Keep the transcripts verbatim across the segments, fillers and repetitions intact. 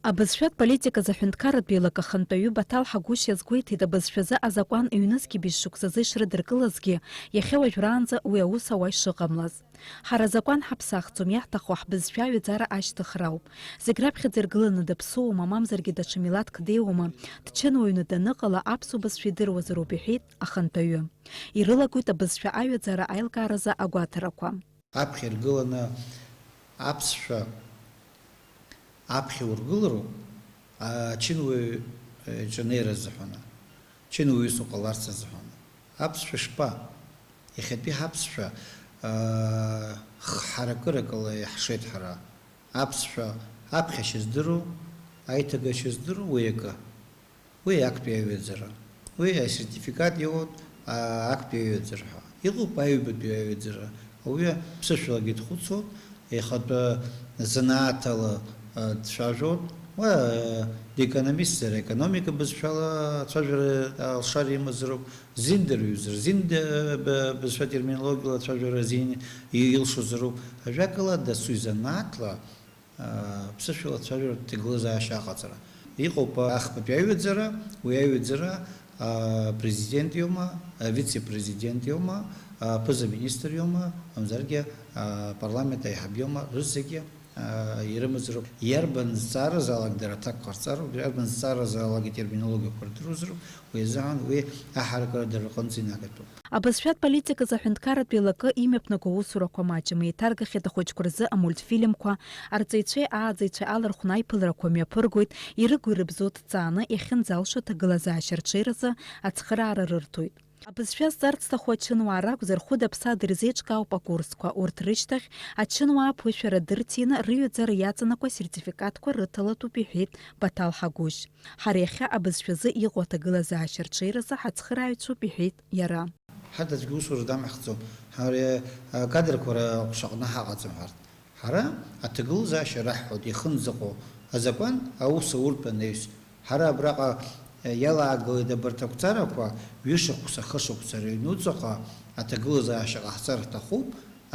Абызшәатә политиказ аҳәынҭқарратә еилак ахантәаҩы Баҭал Ҳагәышь иазгәеиҭеит, абызшәазы азакәан ҩнызқьи быжь шықәсазы ишрыдыркылазгьы, иахьа уажәраанӡа уи аус ауа ишыҟамлаз. Ҳара азакәан ҳаԥсахӡом, иаҳҭаху ҳбызшәа аҩаӡара ашьҭыхра ауп. Зегь раԥхьаӡа иргыланы даԥсуоума, мамзаргьы даҽа милаҭк деиуоума, дчынуаҩны даныҟала аԥсуа бызшәа идыруазароуп, иҳәеит ахантәаҩы. Ирылагоит абызшәа аҩаӡара аилкааразы агәаҭарақәа. Аԥхьа иргыланы аԥсшәа аԥхьа ургылароуп, ачынуаҩ, э, иҿы анеира азыҳәан, чынуаҩыс уҟаларц азыҳәан. Аԥсшәа шԥа? Иахьатәи ҳаԥсшәа, аа, х-, ҳаракыракала иаҳшеит ҳара. Аԥсшәа аԥхьашьа здыру, аиҭагашьа здыру, уи акы. Уи актәи аҩаӡара. Уи асертификат иоуеит, а, актәи аҩаӡара ҳәа. Иҟоуп аҩбатәи аҩаӡара. Ауаҩы ԥсышәалагьы дхәыцуеит, ихатәы занааҭала, а, дцәажәоит. Уа, а, декономистзар, економика бызшәала ацәажәара алшара имазароуп. Зин дырҩызар, зин д-, б-, бызшәа терминологиала ацәажәара зин и-, илшозароуп. Ажәакала, дасу изанааҭла, аа, ԥсышәала ацәажәаратә ҭагылазаашьа аҟаҵара. Иҟоуп ахԥатәи аҩаӡара, уи аҩаӡара, аа, президент иоума, авице-президент иоума, аԥыза-министр иоума, мамзаргьы, аа, апарламент аиҳаб иоума, рызегьы, аа, ирымазароуп. Иарбан зҵааразаалак дара аҭак ҟарҵароуп, иарбан зҵааразаалак атерминологиақәа рдыруазароуп, уи азыҳәан уи аҳаракыра дара рҟынӡа инагатәуп. Абызшәатә политиказ аҳәынҭқарратә еилакы имҩаԥнаго аусурақәа маҷым, еиҭаргахьеит ахәыҷқәа рзы амультфильмқәа, арҵаҩцәеи ааӡаҩцәеи алархәны аиԥыларақәа мҩаԥыргоит, ирыгу-ирыбзоу ҭҵааны иахьынӡалшо аҭагылазаашьа рҽеиразы ацхыраара рырҭоит. Абызшәа зҵарц зҭаху ачынуаа ракәзар, хәыда-ԥсада ирзеиҿкаауп акурсқәа, урҭ рышьҭахь ачынуаа аԥышәара дырҭиины рыҩаӡара иаҵанакуа асертификатқәа рыҭалатәуп, иҳәеит Баҭал Ҳагәышь. Ҳара иахьа абызшәазы иҟоу аҭагылазаашьа рҽеиразы ҳацхырааҩцәоуп, иҳәеит иара. Ҳарҭ аӡәгьы усура дамаҳхӡом. Ҳара, а, кадрқәа рҟәшаҟны ҳаҟаӡам ҳарҭ. Ҳара аҭагылазаашьа раҳҳәоит иахынӡаҟоу азакәан аус ауртә анаҩс. Ҳара абраҟа, а, иалаагалеит абарҭ ақәҵарақәа, ҩышықәса, хышықәса рыҩнуҵаҟа аҭагылазаашьа ҟаҳҵар ҳҭахуп,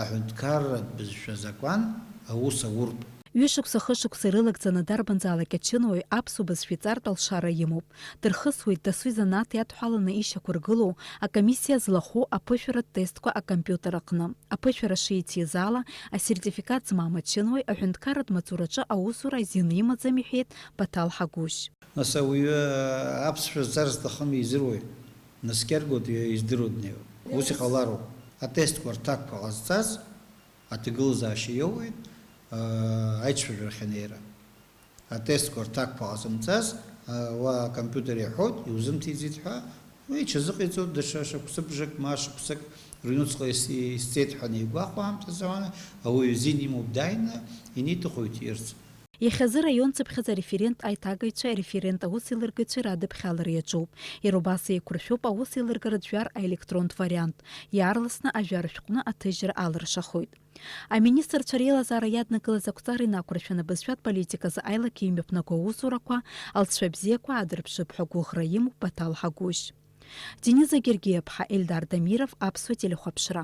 аҳәынҭқарратә бызшәа азакәан аус ауртә. Ҩышықәса-хышықәса ирылагӡаны дарбанзаалак ачынуаҩ аԥсуа бызшәа иҵартә алшара имоуп. Дырхысуеит дасу изанааҭ иадҳәаланы ишьақәыргылоу акомиссиа злахәу аԥышәаратә тестқәа акомпиутер аҟны. Аԥышәара шиҭиз ала, асертификат змам ачынуаҩ аҳәынҭқарратә маҵураҿы аусура азин имаӡам, иҳәеит Баҭал Ҳагәышь. Нас ауаҩы аԥсшәа зҵар зҭахым изыруеи? Наскьаргоит, издыруа днеиуа. Ус иҟалароуп. Атестқәа рҭакқәа ҟазҵаз аҭагылазаашьа иоуеит, аа, аицәажәарахь анеира. Атестқәа рҭакқәа ҟазымҵаз, аа, уа акомпиутер иаҳәоит, иузымҭеиӡеит ҳәа, уи иҽазыҟаиҵоит даҽа шықәсыбжак, ма шықәсык рыҩнуҵҟа ис-, исҵеит ҳәа анигәахәа аамҭазы, ауаҩы азин имоуп дааины, ианиҭаху иҭирц. Иахьазы раион цыԥхьаӡа ареферент аиҭагаҩцәеи ареферент аусеилыргаҩцәеи радыԥхьалара иаҿуп. Иара убас еиқәыршәоуп аусеилыргаратә жәар аелектронтә вариант. Иаарласны ажәар шәҟәны аҭыжьра алыршахоит. Аминистрцәа реилазаара иаднакылаз ақәҵара инақәыршәаны абызшәатә политиказы аилак имҩаԥнаго аусурақәа алҵшәа бзиақәа аадырԥшып ҳәа гәыӷра имоуп Баҭал Ҳагәышь. Дениза Гергиаԥҳа, Ельдар Дамиров, Аԥсуа телехәаԥшра.